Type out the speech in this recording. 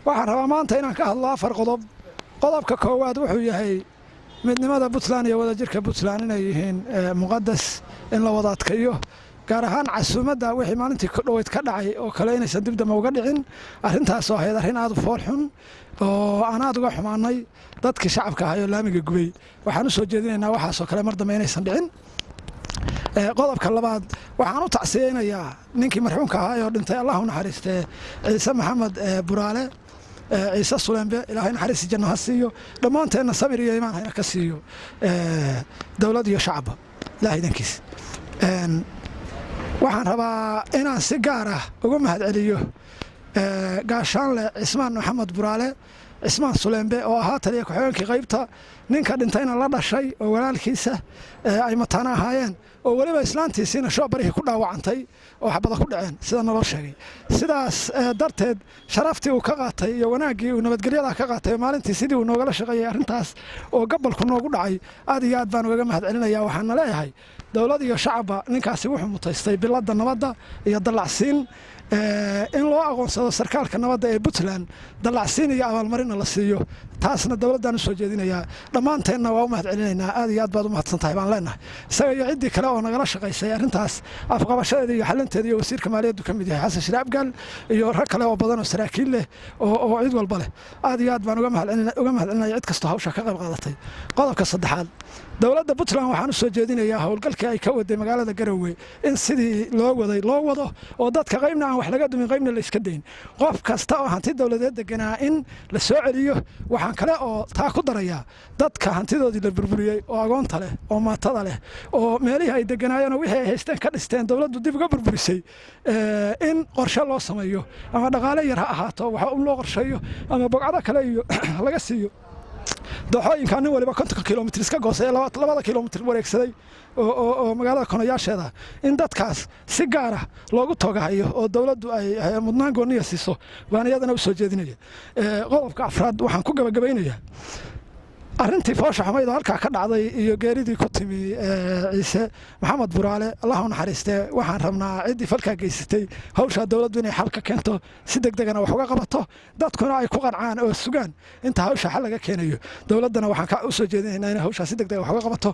Waxaan rabaa maanta inaan ka hadlo afar qodob. Qodobka koowaad wuxuu yahay midnimada Puntland iyo wadajirka Puntland inay yihiin muqadas in la wada adkayo, gaar ahaan casuumadda wixii maalintii dhoweyd ka dhacay oo kale inaysan dib dambe uga dhicin. Arrintaasoo ahayd arrin aad u fool xun oo aan aad uga xumaanay. Dadkii shacabka ahay oo laamiga gubay, waxaan u soo jeedinaynaa waxaasoo kale mar dambe inaysan dhicin. Qodobka labaad, waxaan u tacsiyeynayaa ninkii marxuumka ahaa oo dhintay, Allah u naxariistee, Ciise Maxamed Buraale, Ciise Sulembe. Ilaahay naxariisi janno ha siiyo, dhammaanteenna samir iyo iimaan hayna ka siiyo, dowlad iyo shacabba, Ilahay idankiis. Waxaan rabaa inaan si gaar ah uga mahadceliyo Gaashaanle Cismaan Maxamed Buraale, Cismaan Sulembe, oo ahaa taliya ku-xigeenkii qaybta, ninka dhintayna la dhashay oo walaalkiisa ay mataano ahaayeen, oo weliba islaantiisiina shoobarihii ku dhaawacantay oo xabada ku dhaceen sida naloo sheegay. Sidaas darteed, sharaftii uu ka qaatay iyo wanaaggii uu nabadgelyada ka qaatay maalintii, sidii uu noogala shaqeeyey arrintaas oo gabalku noogu dhacay, aad iyo aad baan ugaga mahad celinaya. Waxaana leeyahay, dowlad iyo shacabba, ninkaasi wuxuu mutaystay biladda nabadda iyo dallacsiin, in loo aqoonsado sarkaalka nabadda ee Puntland, dallacsiin iyo abaalmarinna la siiyo. Taasna dowladdaan u soo jeedinayaa, dhammaanteenna waa u mahad celinaynaa. Aad iyo aad baad u mahadsan tahay baan leenahay, isaga iyo ciddii kale oo nagala shaqaysay arrintaas afqabashadeeda iyo xalinteeda, iyo wasiirka maaliyaddu ka mid yahay Xasan Shire Abgaal, iyo rag kale oo badan oo saraakiil leh oo cid walba leh. Aad iyo aad baan uga mahad celinaya cid kastoo hawsha ka qayb qaadatay. Qodobka saddexaad, dowladda Puntland waxaan u soo jeedinayaa howlgalkii ay ka waday magaalada Garowe in sidii loo waday loo wado, oo dadka qaybna aan wax laga dumin, qaybna la iska dayn. Qof kasta oo hanti dowladeed deganaa in la soo celiyo. Waxaan kale oo taa ku darayaa dadka hantidoodii la burburiyey, oo agoonta leh, oo maatada leh, oo meelihii ay deganaayeen oo wixii ay haysteen ka dhisteen dowladdu dib uga burburisay, in qorshe loo sameeyo, ama dhaqaale yar ha ahaato waxa un loo qorsheeyo, ama bogcado kale iyo laga siiyo dooxooyinka nin waliba 50-ka kilomitr iska goosay, 2-da kilomitr wareegsaday oo magaalada konayaasheeda, in dadkaas si gaara loogu togahayo oo dowladdu ay mudnaan gooniya siiso baan iyadana u soo jeedinaya. Qodobka afraad, waxaan ku gabagabaynayaa arrintii foosha xumayd oo halkaa ka dhacday iyo geeridii ku timi Ciise Maxamed Buraale, Allah u naxariistee. Waxaan rabnaa ciddii falkaa geysatay hawshaa dowladdu inay xal ka keento, si deg degana wax uga qabato, dadkuna ay ku qancaan oo sugaan inta hawsha xal laga keenayo. Dowladdana waxaan u soo jeedinaynaa inay hawshaa si deg dega wax uga qabato.